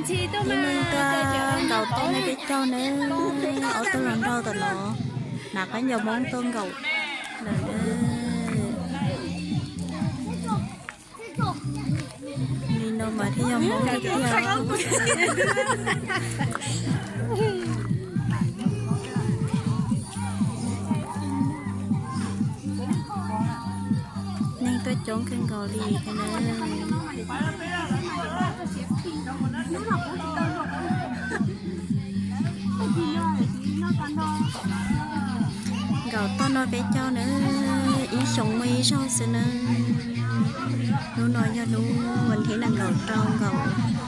Tib neeg tuaj nkaum tau nej peb caug nawb, ob tug hluas nraug tom no, hnav khaub ncaws Hmoob tuaj nkaum lawm nawb. Li no mas thiaj yog Hmoob tiag tiag. Neeg tuaj coob kawg nkaus li thiab na. Nkaum tau no peb caug na, ib xyoos muaj ib zaug xwb na. Hnub no yog hnub vas thib nees nkaum rau nkaum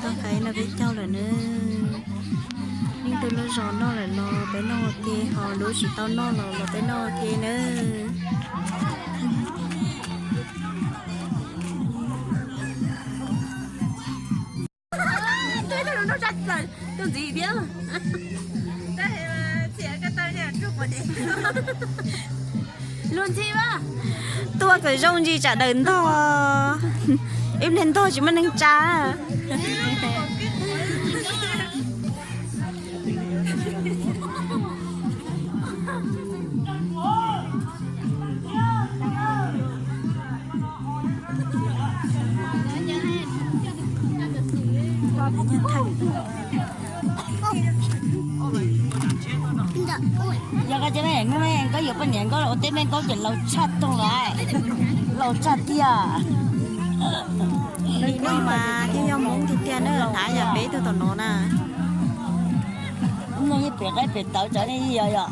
tau qab no peb caug lawm na. Leej twg lub zos noj lawm los peb noj ua ke, ho lub tsis tau noj los los peb noj ua ke nawb. Luag ntxhi, tuaj kom zoo ntsis tsam daws ntog, ib pliag ntog tsis muaj neeg tsa. Yog koj cov me nyuam nkauj yuav poj niam nkauj ua teb me nkauj ces laus tshaj toog lawm, laus tshaj tiag. Li no mas thiaj yog Hmoob tiag tiag na, hnav yam peb tug tom no na. Yeej pem qaib pem tawv cov nej yog yom.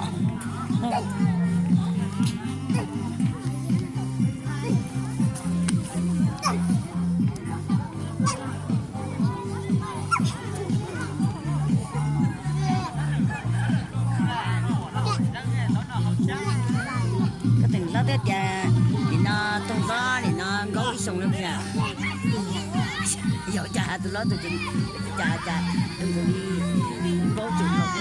Koj teem hlob twb tias nim no toog hlob nim no nkaum ib xyoos lawm. Yog cas tus hlob tus, cas cas tus nkaus li nkaum txog.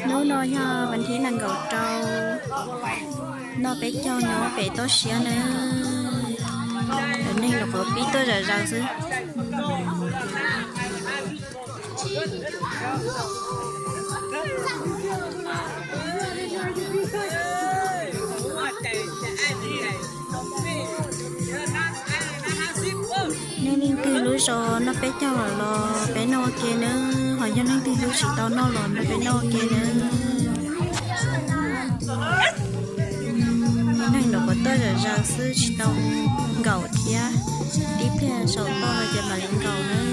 Hnub no yog vas thib nees nkaum rau, noj peb caug nyob pem toj siab na. Cov neeg los qov pib tuaj zom zaws xwb. Nej leej twg lub zos noj peb caug lawm los peb noj ua ke nawb, ho yog leej twg lub tsis tau noj los nrog peb noj ua ke nawb. Neeg los qov tuaj zom zaws xwb tsis tau nkaum thiab, tib pliag saum toj no ces mam li nkaum nawb.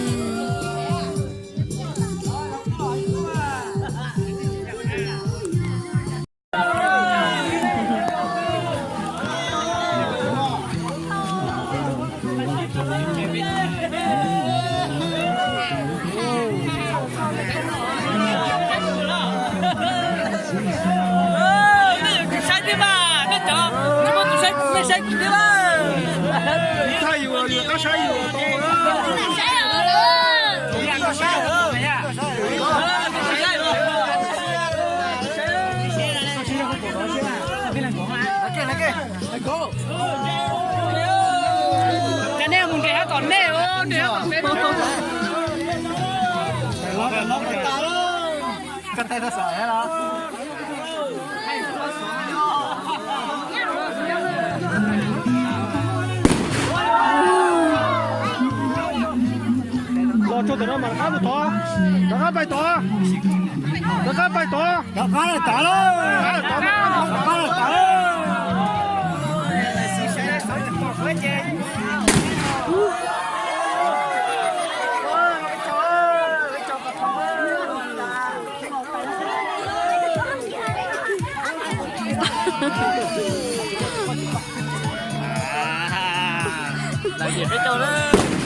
Nej yuav tsum saib thiab mas, nej cov, nej muaj tus saib kuv, nej saib kuv thiab mas. Txhaj yus, yus tab saib yus tau. Koj thaij tau xav los? Los txog ntawm no mas rov qab mus tod, rov qab pais tod, rov qab pais tod, rov qab tod, rov qab tod. Lawv ces peb caug lawm.